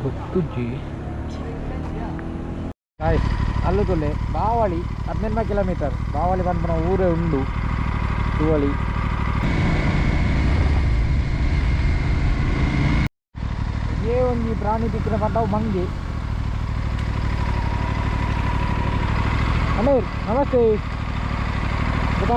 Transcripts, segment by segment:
ಗೊತ್ತುಜ್ಜಿ guys ಅಲ್ಲುತುಲೆ ಬಾವಳಿ 15 kilometre ಬಾವಳಿ ಪನ್ಪುನ ಊರೇ ಉಂಡು ತೂವಳಿ. ಇದೇ ಒಂಜಿ ಪ್ರಾಣಿ ತಿಕ್ಕಿನ ಪಂಡವು ಮಂಗಿ. ಅಣ್ಣ ನಮಸ್ತೆ. ಬುಕ್ಕ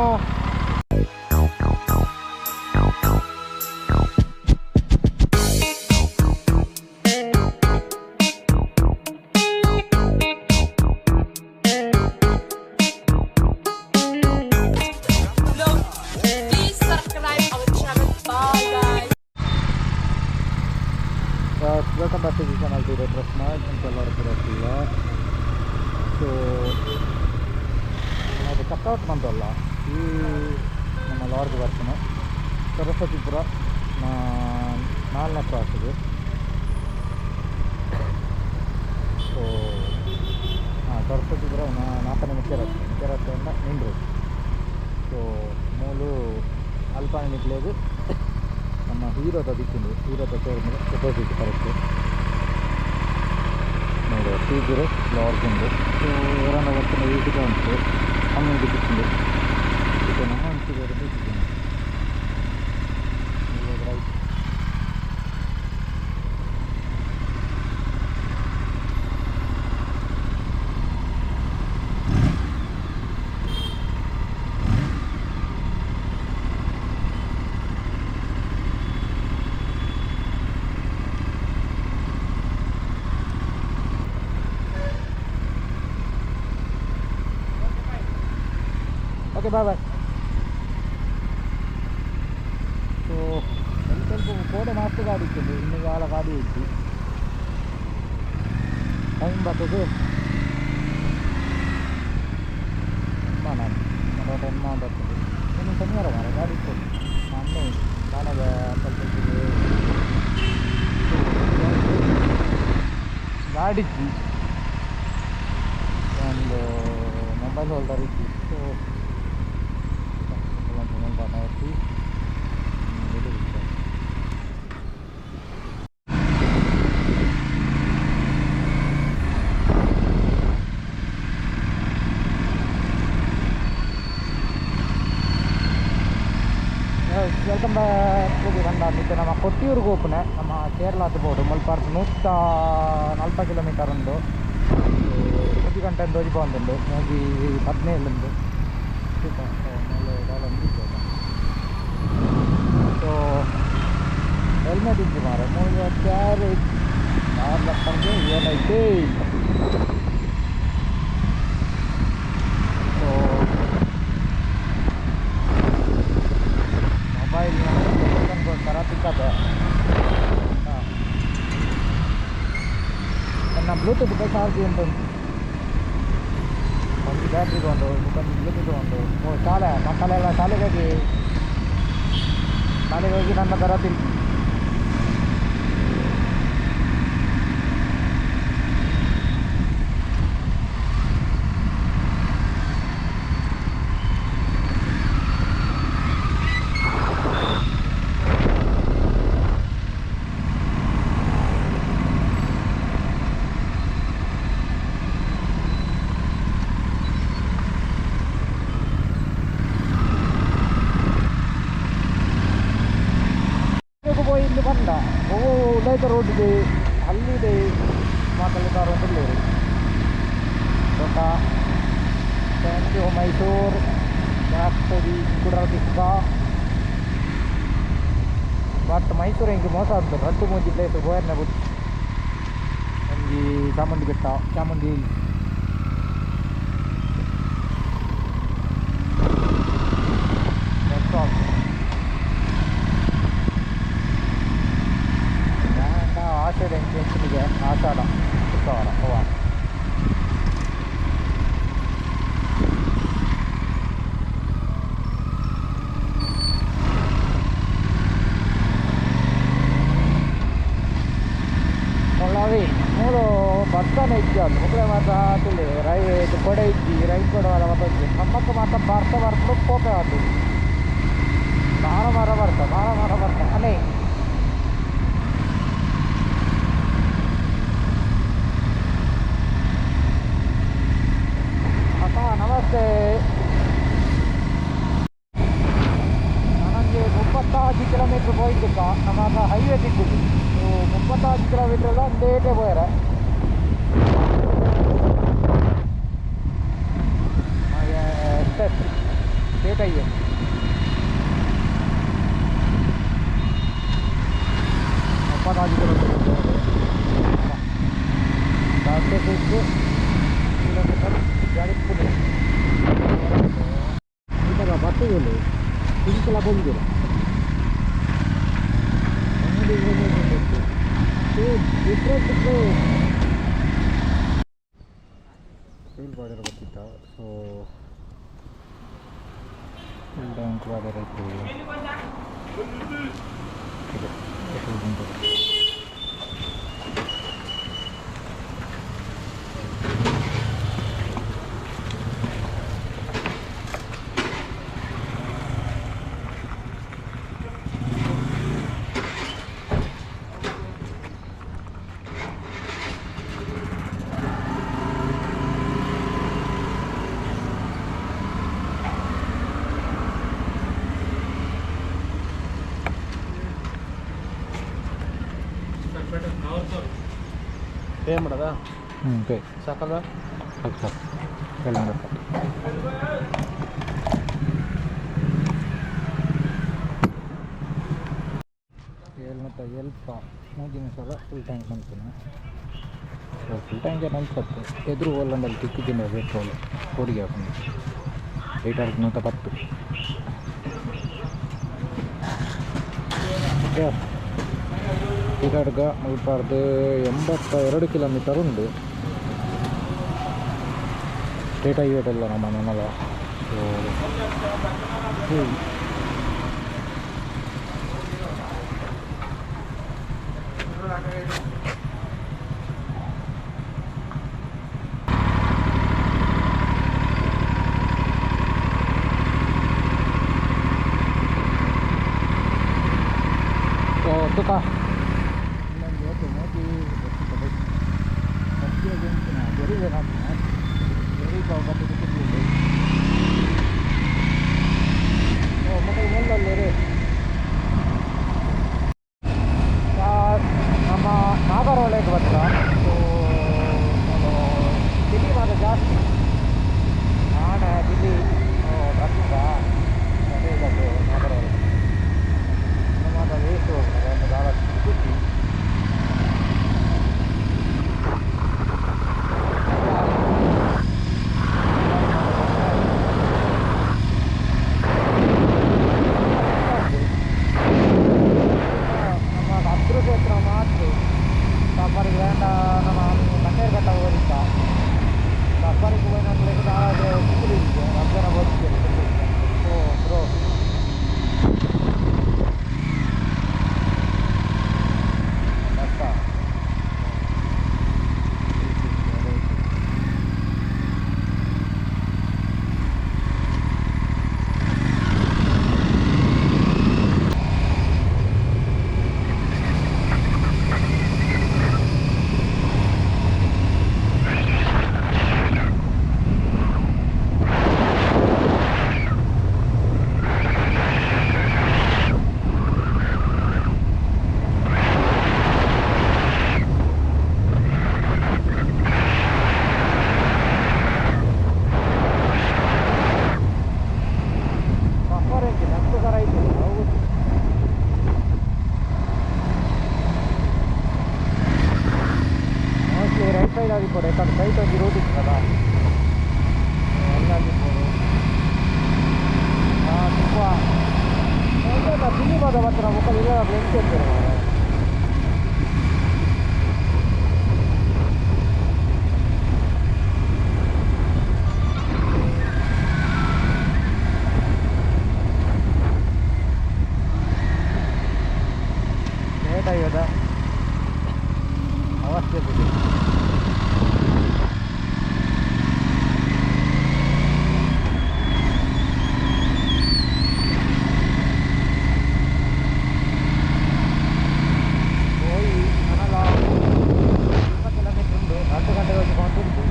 Please subscribe our channel. Bye guys. Welcome back to the channel to Retro Smart ಅಂತ ಎಲ್ಲರೂ ಕೂಡ. ಸೊ ನಾವು ಚೆಕ್ಔಟ್ ಮಂತಲ್ಲ ಈ ನಮ್ಮ ಲಾಡ್ಜ್ ಬರ್ತೀನಿ ಸರಸ್ವತಿಪುರ ನಾಲ್ನೇ ಕ್ರಾಸಿಗೆ. ಸೊ ಹಾಂ ಸರಸ್ವತಿಪುರ ನಾಲ್ಕನೇ ಮುಖ್ಯ ರಸ್ತೆ, ಮುಖ್ಯ ರಸ್ತೆಯಿಂದ ಮೇನ್ ರೋಡ್. ಸೊ ಮೂಲು ಅಲ್ಪಾನ ನಿಕ್ಲೇದು ನಮ್ಮ ಹೀರೋದ ದಿಕ್ಕಿಂದು ಹೀರೋದ ಶೋರೂಮ್ ಅಪೋಸಿಟ್ ಕರೆಕ್ಟ್ ನೋಡು 20 ಲಾಡ್ಜ್ ಉಂಡು. ಸೊ ಏರನ್ನ ಬರ್ತಿನ ಈಟಿಗೆ ಉಂಟು ಹನ್ನೊಂದು ದಿಕ್ಕಿಂದು ಇದು ನಮ್ಮ ಅಂಚಿಗೆ ದಿಕ್ಕಿಂದು right. Okay, bye bye. So ಸ್ವಲ್ಪ ಕೋಡೆ ಮಸ್ತ್ ಗಾಡಿ ಇತ್ತು, ಇನ್ನು ಕಾಲ ಗಾಡಿ ಇತ್ತು. ಟೈಮ್ ಬರ್ತದೆ ನಾನು ಟೆನ್ ಬರ್ತದೆ. ಇನ್ನು ಶನಿವಾರ ಮಾರ ಗಾಡಿ ಇತ್ತು. ನಾನು ನಾನಾಗ ಸ್ವಲ್ಪ ಗಾಡಿ ಇತ್ತು, ಒಂದು ಮೊಬೈಲ್ ಹೋಲ್ಡರ್ ಇತ್ತು. ಸೊ welcome back to the ಬಂದ ಮಿತ್ತೆ ನಮ್ಮ ಕೊಟ್ಟಿಯೂರಿಗೆ ಓಪನೆ ನಮ್ಮ ಕೇರಳದ ಬೋರ್ಡು ಮುಲ್ಪಾರ್ಕ್ 140 ಕಿಲೋಮೀಟರ್ ಉಂಡು. 1 ಗಂಟೆ ದೋಜಿ ಬಂದುಂಡು 1:17 ಉಂಡು. ಸೊ ಹೆಲ್ಮೆಟ್ ಇತ್ತು ಮಾರೆ ಮೂರು ಕ್ಯಾರ್ 4 ಲಕ್ಷ ಏನೈತೆ. ಸೊ ಮೊಬೈಲ್ ಕೊಡ್ತಾರ ತಿಕ್ಕದೆ ಹಾಂ ನನ್ನ ಬ್ಲೂಟೂತ್ ಚಾರ್ಜ್ ಉಂಟು. ಒಂದು ಬ್ಯಾಟ್ರಿ ಉಂಟು, ಒಂದು ಬ್ಲೂಟೂತ್ ಉಂಟು. ಓ ಶಾಲೆ ಮಕ್ಕಳೆಲ್ಲ ಶಾಲೆಗೆ ಹೋಗಿ ಶಾಲೆಗೆ ಹೋಗಿ ನನ್ನ ಥರ ತಿರುಗಿ. ಪೋಯಿ ಇಲ್ಲಿ ಬಂದ ಓ ಉಲೈತ ರೋಡ್ ಇದೆ ಅಲ್ಲಿದೆ ಮಾತಾಡ್ತಾರೆ ಉಳ್ಳೇರು. ಬೊಕ್ಕ thank you Mysuru back to the ಕುಡರ ತಿಕ್ಕ. ಬಟ್ ಮೈಸೂರು ಎಂಕ್ ಮೋಸ ಆತು ರಡ್ಡು ಮೂಜಿ ಪ್ಲೇಸ್ ಪೋಯರ್ನೆ ಬುಡ್ಡು. ಒಂಜಿ ಚಾಮುಂಡಿ ಬೆಟ್ಟ, ಚಾಮುಂಡಿ ಹಿಲ್ಸ್. ನೆಕ್ಸ್ಟ್ ಆಷಾಢ ಎಂಚಿನಿಗೆ ಆಷಾಢ ಶುಕ್ರವಾರ ಹೋವ. ಮುಳ್ಳಾವಿ ಮೂಲು ಬರ್ತಾನೆ ಇಜ್ಜಿ ಮುಕ್ಕಳೆ ಮಾತ್ರ ತುಳಿ ರೈ ಕೊಡೆ ಇಜ್ಜಿ ರೈನ್ ಕೊಡೆ ಮಾತ್ರ ನಮ್ಮಕ್ಕ ಮಾತ್ರ ಬರ್ತಾ ಬರ್ಕೊಂಡು ಪೋಪೆ ಆತು ಮಾರ ಮಾರ ಬರ್ತಾ ಮಾರ ಮಾರ ಬರ್ತಾ ಅನೇ. 35 ಕಿಲೋಮೀಟ್ರ್ ಪೋಯ್ತಿಕ್ಕ ನಮ್ಮ ಹೈವೇ ತಿಕ್ಕಿದ್ದು. ಸೊ 35 ಕಿಲೋಮೀಟ್ರ್ ಎಲ್ಲ ಲೇಟೇ ಪೋಯರ. State highway. 35 kilometre 36 kilometre ಜಾರಿಪುಡಿ. ಇವಾಗ ಬರ್ತದೆ ಪಿಂಕೆಲ್ಲ ಬಂದಿಲ್ಲ. ಡಿಫ್ರೆಂಟ್ ಫೀಲ್ ಬಾರ್ಡರ್ ಬರ್ತಿತ್ತ. ಸೊ ಫುಲ್ ಟ್ಯಾಂಕ್ ಬಾರ್ಡರ್ ಆಯಿತು. ಇದೆ ಪೆಟ್ರೋಲ್ ಬಂಕ್. ಪೇ ಮಾಡೋದಾ? ಹ್ಞೂ ಪೇ. ಸಾಕಲ್ವಾ? ಸಾಕು ಸಾಕು, 700. ಏಳ್ನೂತ್ತ ಎಲ್ಪ ಮೂಜಿನ ಸಲ ಫುಲ್ ಟ್ಯಾಂಕ್ ಮಾಡ್ತೀನಿ. ಸೊ ಫುಲ್ ಟ್ಯಾಂಕ್ ಅನ್ಸತ್ತೆ. ಎದುರು ಹೋಲಂಡಲ್ಲಿ ತಿಕ್ಕಿದ್ದೀನಿ ಪೆಟ್ರೋಲ್ ಕೋಡಿಗೆ ಹಾಕೊಂಡು ಲೀಟರ್ಗೆ 110. ಓಕೆ, ಲೀಟರ್ಗ ಮುಲ್ಪಾರ್ದು 82 ಕಿಲೋಮೀಟರ್ ಉಂಟು. ಸ್ಟೇಟ್ ಹೈವೇಟಲ್ಲ ನಮ್ಮ ನನ್ನಲ್ಲ. ಸೊ ತುಕ ಇನ್ನೊಂದು ಮೋತಿ ನಮ್ಮ ನಾಗರಹೊಳೆಗೆ ಬಂದ. ಸೊ ಸಿಟಿ ಮಾತ್ರ ಜಾಸ್ತಿ ಆನೆ ಬಿಳಿ ಟ್ರಕ್ಕಿಂಗ ಅದೇ ಇದದ್ದು ನಾಗರಹೊಳೆ. ನಮ್ಮ ವೇಸ್ಟ್ ಹೋಗ್ತದೆ ಒಂದು ದಾರ ಖುಷಿ. ನಮ್ಮ ಅದೃಕ್ಷೇತ್ರ ಮಾತ್ರ ಸಫಾರಿಗೆ വേണ്ട. ನಮ್ಮ ಬನ್ನೇರುಘಟ್ಟ ಹೋಗಿದ್ದ ಸಫಾರಿಗೆ ಹೋಗಿ ಸಿಕ್ಕಲಿದೆ ಅರ್ಜನ ಹೋಗ್ತೀವಿ. ಸೊ ಬ್ರೋ ಬಸ್ಸ ಸಫರ್ ಹೆಂಗೆ ಮಸ್ತ್ ಥರ ಐತೆ. ಹೌದು, ಮೋಸ್ಟ್ಲಿ ರೈಟ್ ಸೈಡ್ ಆಗಿರ್ಬೋದು, ಯಾಕಂದ್ರೆ ಸೈಟ್ ಒಂಜಿ ರೋಡ್ ಇತ್ತಲ್ಲ ಅಲ್ಲಾಗಿರ್ಬೋದು. ಹಾಂ, ತುಂಬ ಬಿಲ್ಲಿ ಬಾದ ಮಾತ್ರ ಮುಖ ಇಲ್ಲ ಎಂತ ಇರ್ತಾರೆ. ಲೇಟ್ ಆಗ್ಯದ ಅವಸ್ಥೆ ಬಿಡಿ. ಹೋಗಿ ನನಗ 20 ಕಿಲೋಮೀಟ್ರ್ ಉಂಟು, 2 ಗಂಟೆಗೆ ಹೋಗಿ ಉಂಟು.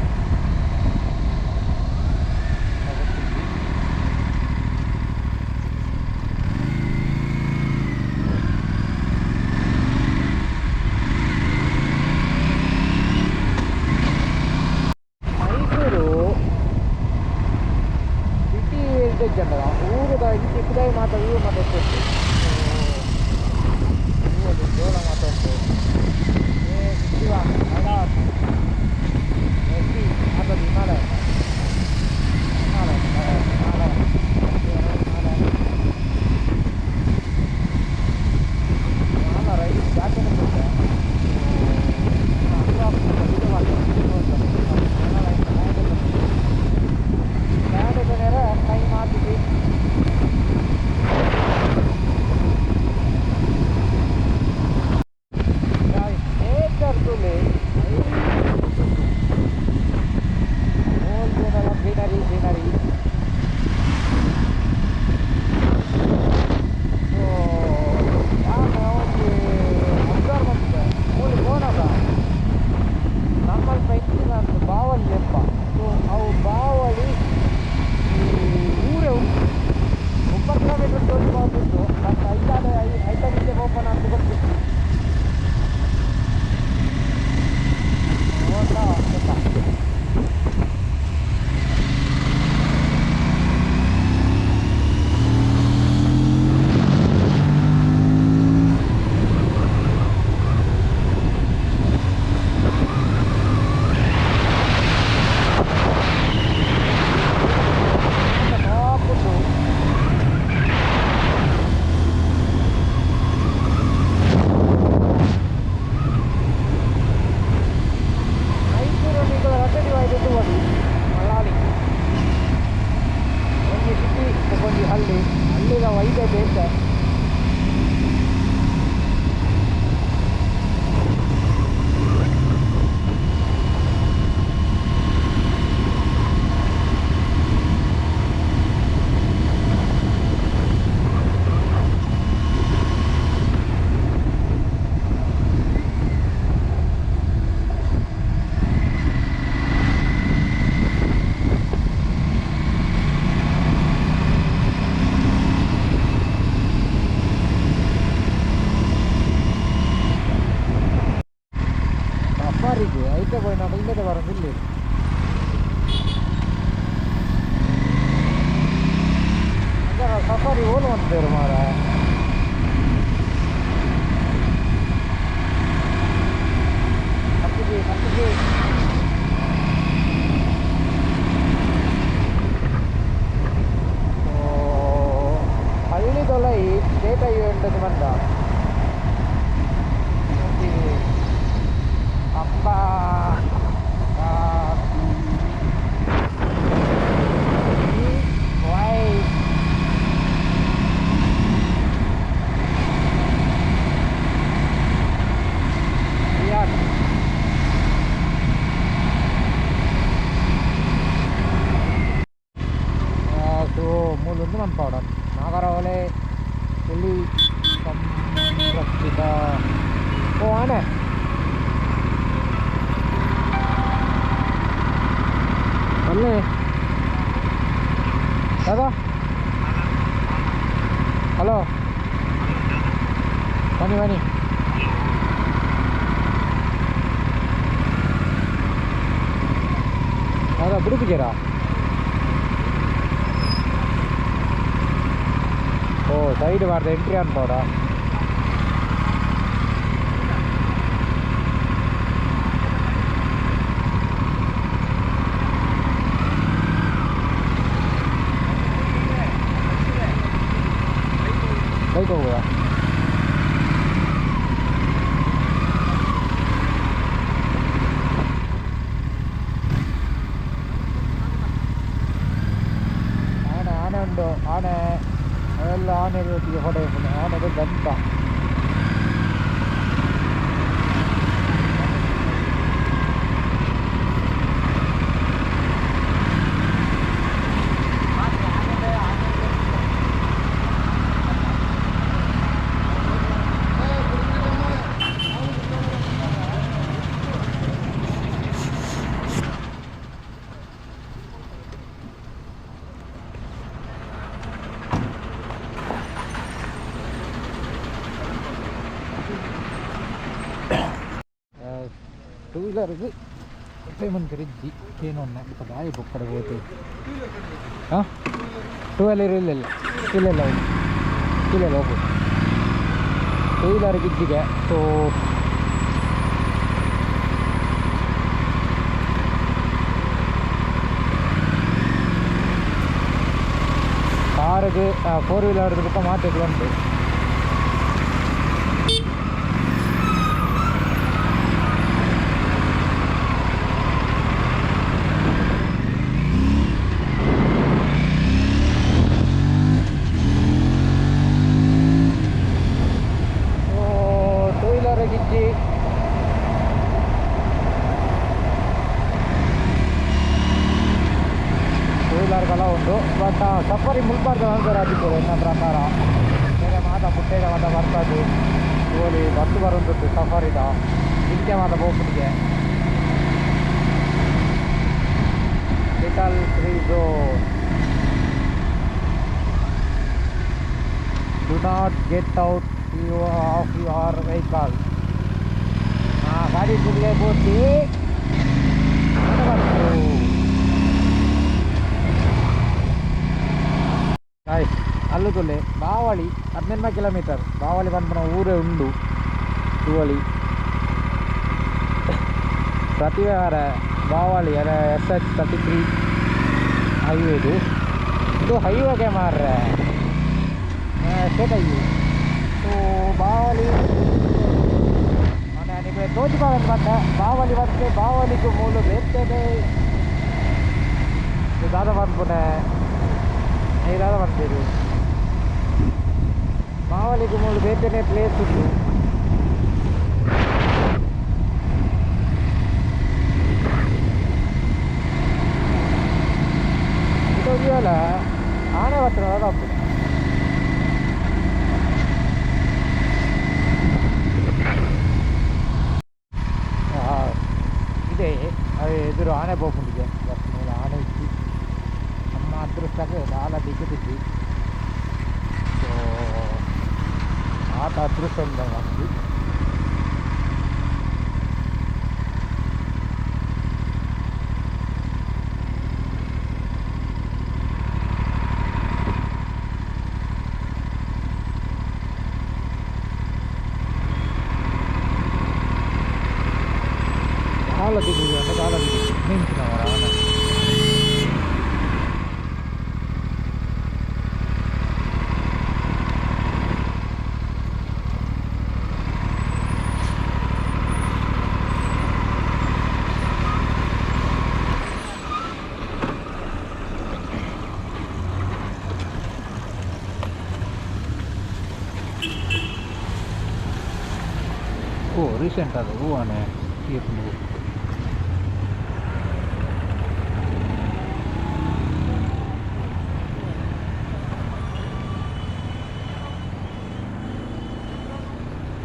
ಇತ್ತೆ ಪೋಯಿನ ಇಂದೆಡೆ ಬರೋದು ಇಲ್ಲಿ ಸಫಾರಿ ಓಲು ಬಂತೇರು ಮಾರ ಹತ್ತಿಗೆ ಹತ್ತಿಗೆ. ಹಳ್ಳಿದೊಲೈ ಸ್ಟೇಟ್ ಹೈವೇ ಉಂಟು ಬಂದ ಅಪ್ಪ ವೈ ಸೊ ಮೂಲೊಂದು ಮನ್ಪಾಡ ನಾಗರಹೊಳೆ ಹುಲಿ ಸಂರಕ್ಷಿತ. ಓ ಆನೆ ಅಲ್ಲೇ ದಾದಾ. ಹಲೋ ಬನ್ನಿ ಬನ್ನಿ. ದಾದಾ ಬಿಡುತ್ತಿದ್ದೀರಾ? ಓ ಸೈಡ್ ಬಾರ್ದ ಎಂಟ್ರಿ ಅನ್ಬೋಡ. ಬೈಕ್ ಹೋಗುವ. ಆನೆ ಆನೆ ಉಂಟು ಆನೆ ಅವೆಲ್ಲ ಆನೆ ಒಟ್ಟಿಗೆ ಫೋಟೋ ಆನೆದು ದಂತ. ಟೂ ವೀಲರ್ಗೆ ಪೇಮೆಂಟ್ ಕರಿಜ್ಜಿ ಏನೊನ್ನೆ ಬೊಕ್ಕ ದಾಯಿ ಬೊಕ್ಕಡೆ ಪೋತು. ಹಾಂ ಟೂ ವೀಲರ್ ಇಲ್ಲ ಇಲ್ಲ ಇಲ್ಲ ಇಲ್ಲ ಇಲ್ಲ ಇಲ್ಲ ಹೋಗು. ಟೂ ವೀಲರ್ಗೆ ಇಜ್ಜಿಗೆ. ಸೊ ಕಾರಿಗೆ ಫೋರ್ ವೀಲರ್ ಬೊಕ್ಕ ಮಾತೆಗ್ ಉಂಟು. ಟೂ ವೀಲರ್ ಗಿಜ್ಜಿ ಟೂ ವೀಲರ್ಗೆಲ್ಲ ಉಂಟು. ಬಟ್ ಸಫಾರಿ ಮುಲ್ಬಾರ್ದು ಅಂತಾರೆ ಅದಕ್ಕೆ ಎನ್ನ ಪ್ರಕಾರ. ಬೇರೆ ಮಾತ ಪುಟ್ಟೇಗ ಮಾತ ಬರ್ತದೆ ಹೋಲಿ ಬತ್ತು ಬರುಂಟು ಸಫಾರಿದ ಇಂಚೆ ಮಾತ ಪೋಪುನಿಗೆ. Little free zone. Do not get out of your vehicle. ಗಾಡಿ ಕುಡಿಗೆ ಪೂರ್ತಿ ಅಲ್ಲು ತುಲೆ ಬಾವಳಿ 15 ಕಿಲೋಮೀಟರ್ ಬಾವಳಿ ಪನ್ಪುನ ಊರೇ ಉಂಡು ತೂವಳಿ ಪ್ರತಿವಾರ ಬಾವಳಿ ಅಲ್ಲ SH 33 ಹೈವೇದು ಇದು ಹೈವೇಗೆ ಮಾರ್ರೆ ಸ್ಟೇಟ್ ಹೈವೇ. ಸೊ ಬಾವಳಿ ನಿಮಗೆ ತೋಜಿಬಾವನ್ ಬಂದ ಬಾವಲಿ ಬಂದೆ ಬಾವಲಿಗೂ ಮೂಲು ಬೇರ್ತೇನೆ ದಾದ ಪನ್ಪುನೆ ದಾದ ಬಂದಿರು ಬಾವಲಿಗೂ ಮೂಲು ಬೇತೇನೆ ಪ್ಲೇಸ್ ಉಂಟು. ಇದೊಂದು ಆನೆ ಹತ್ರ ದಾದ ಇದೆ ಎದುರು ಆನೆ ಪೋಪುಂಡಿಗೆ ಬಸ್ ಮೂಲ ಆನೆ ಇತ್ತು. ನಮ್ಮ ಅದೃಷ್ಟಕ್ಕೆ ದಾಲ ದಿಕ್ಕುತ್ತಿದ್ವಿ. ಸೊ ಆತ ಅದೃಷ್ಟ ಉಂಟು ನಮಗೆ. ದಾಲ ತಿಕ್ಕು ಅಂತ ದಾಲ ತಿಕ್ಕು ನಿಂತಿನವರ ಆನೆ. ಓ ರೀಸೆಂಟ್ ಅದು ಹೂವಾನೆ ತೀರ್ಪು.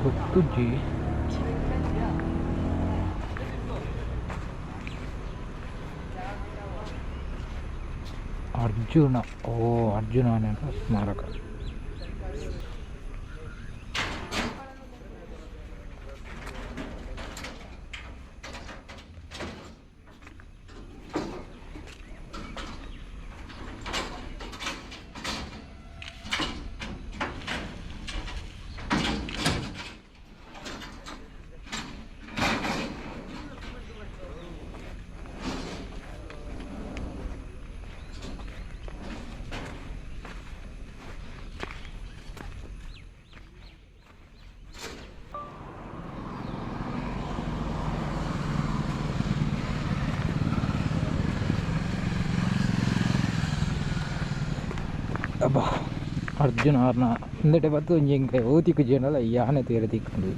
ಗೊತ್ತುಜ್ಜಿ. ಅರ್ಜುನ, ಓ ಅರ್ಜುನ ಸ್ಮಾರಕ. ಅಬ್ಬಾ ಅರ್ಜುನ ಆರ್ನ ಇಂದಟೆ ಬತ್ತು ಒಂಜಿ ಎಂಕ್ ಓತಿಕ್ಕು ಜೇನಲ ಈ ಆನೆ ತೇರೆ ತಿಕ್ಕುಂಡು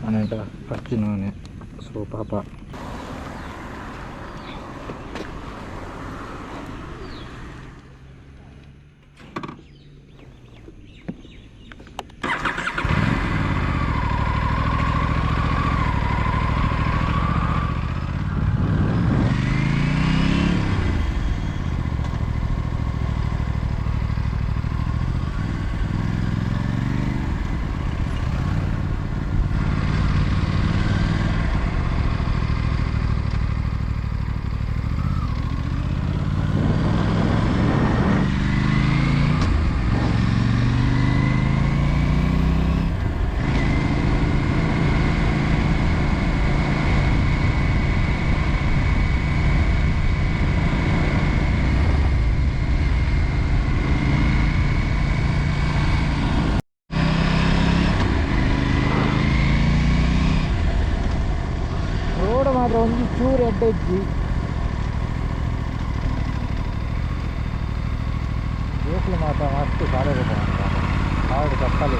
ಆನೆಟ ಅರ್ಜುನ ಆನೆ. ಸೊ ಪಾಪ ರೋಡ್ ಮಾತ್ರ ಒಂಜಿ ಚೂರು ಎಡ್ಡೆ ಇಜ್ಜಿ. ಜೋಕುಲು ಮಾತ್ರ ಮಸ್ತ್ ಶಾಲೆಗ್ ಪೋವೊಂದು ಕಾಡ್ ಕತ್ತಲೆ.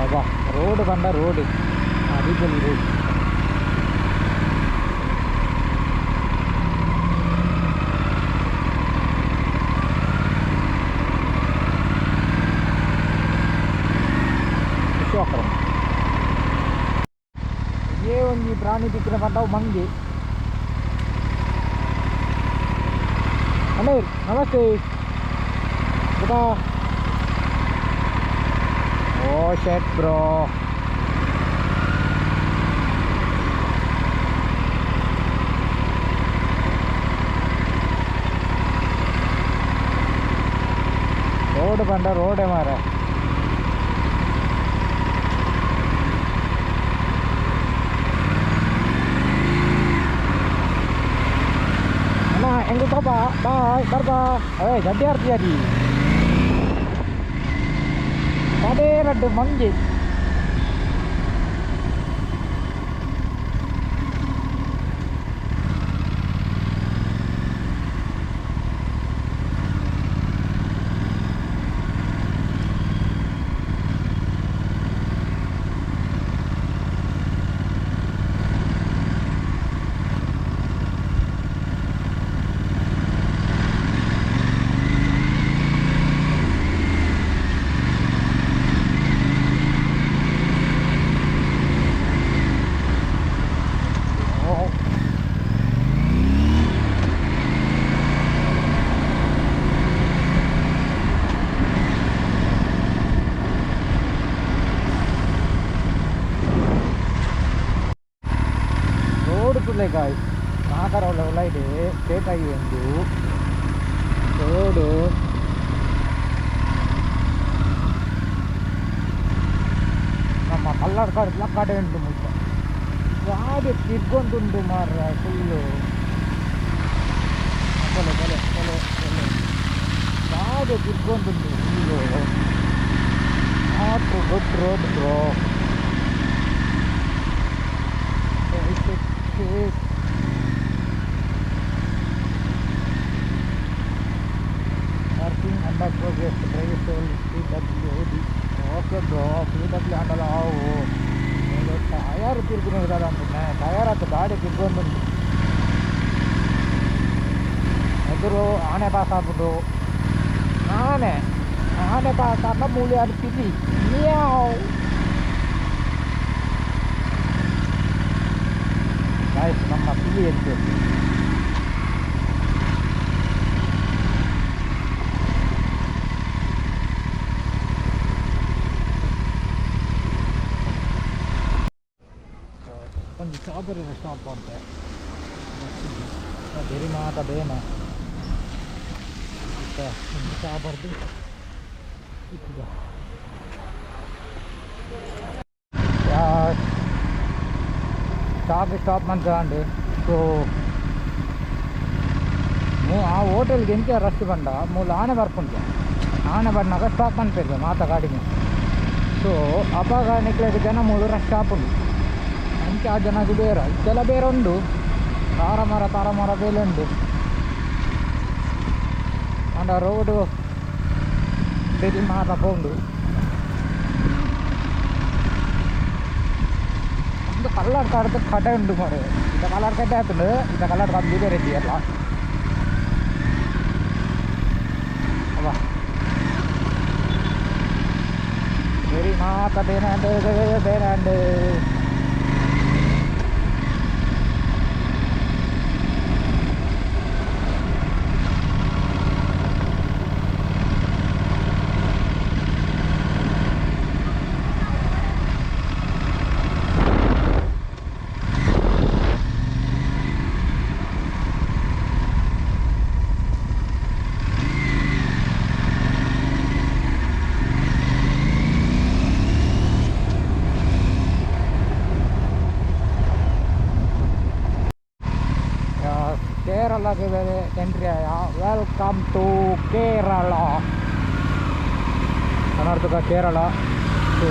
ಅಬ್ಬಾ ರೋಡ್ ಪಂಡ ರೋಡ್ ಅಡಿಪೊಲಿ ರೋಡ್. ವಿಶ್ವಾಕರಣ ಏ ಒಂಜಿ ಪ್ರಾಣಿ ತಿಕ್ಕಿನ ಪಂಡವು ಮಂಗಿ. ಅಣ್ಣ ನಮಸ್ತೆ. ಬುಕ್ಕ ಓ ಶೆಟ್ ಬ್ರೋ. ರೋಡ್ ಪಂಡ ರೋಡೇ ಮಾರೆ. ಅಣ್ಣ ಹೆಂಗೆ ಪಾಪ ಬಾಯ್ ಬರ್ಬಾ. ಏ ಗಡ್ಡೆ ಆರ್ತಿಯಾದಿ ಅದೇ ರಡ್ಡು ಮಂಗಿ. ತೂಲೆ ಗಾಯ್ಸ್ ನಾಗರಹೊಳೆ ಉಲೈಡೆ ಸ್ಟೇಟ್ ಹೈವೇ ಉಂದು ರೋಡು ನಮ್ಮ ಕಲ್ಲಡ್ಕ ಕಡೆ ಉಂಟು ಮುಲ್ಪ ಗಾಡಿ ತಿರ್ಗೊಂದುಂಡು ಮಾರ್ರೆ ಫುಲ್ಲು ಕೊಲೆ ಕೊಲೆ ಕೊಲೆ ಕೊಲೆ ಗಾಡಿ ತಿರ್ಗೊಂದುಂಡು full not good road bro. Parking under progress, drive toll PWD. Okay bro, PW ಅಂಡಲ ಆವು ಟಯರ್ ತಿರ್ಗಿನ ಅಂತೀನಿ ಟಯರ್ ಆತು ಗಾಡಿ ತಿರ್ಗೊಂದುಂಟು ಎದುರು ಆನೆ ಪಾಸ್ ಆಗ್ಬಿಟ್ಟು ಆನೆ ಆನೆ ಪಾಸ್ ಆದ ಮೂಲೆ ಅದು ಪಿಲಿ ಮಿಯಾವ್. ಗಾಯ್ಸ್ ನಮ್ಮ ಪಿಲಿ ಎತ್ತು ಒಂದು ಸ್ಟ್ರಾಬೆರಿ ಸ್ಟಾಪ್ ಅಂತೆ ಬೆರಿ ಮಾತ ಬೇನೆ ಒಂದು ಚಾ ಬರ್ದು ಸ್ಟಾಪ್ ಸ್ಟಾಪ್ ಮಂತಂడి. ಸೊ ಆ ಹೋಟೆಲ್ಗೆ ಎಂಚ ರಶ್ ಬಂಡ ಮೂಲ ಆನೆ ಬರ್ಪುಂಡು ಆನೆ ಬಂದಾಗ ಸ್ಟಾಪ್ ಅನ್ಪೇರು ಮಾತ ಗಾಡಿಗೆ. ಸೊ ಅಪಾಗ ನಿಕ್ಲೆಗ್ ಜನ ಮೂಲು ರಶ್ ಆಪುಂಡು ಅಂಚ ಆ ಜನಕ್ಕೆ ಬೇರೆ ಇತ್ತೆಲ್ಲ ಬೇರೆ ಉಂಡು ತಾರಮರ ತಾರಮರ ಬೇಲೆ ಉಂಡು ಅಂಡ ರೋಡು ಬೆರಿ ಮಾತ ಪೋಂಡು ಒಂದು ಕಲ್ಲರ್ ಕಾಡ್ದು ಕಡೆ ಉಂಡು ಮರೆ ಇತ್ತ ಕಲರ್ ಕಡ್ಡೆ ಆತುಂಡು ಇತ್ತ ಕಲರ್ ಕಾಡ್ ಬೇರೆ ಇದ್ದೀಯಲ್ಲ ಅವ ಬೆರಿ ಮಾತ ಬೇನಾಂಡು ಬೇನಾಂಡು. ಕೇರಳಕ್ಕೆ ಎಂಟ್ರಿ ಆಯ. Welcome to Kerala, Karnataka Kerala. So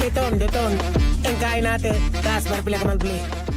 Beton, beton. Ang kain natin. Taas, barpila ka malbili.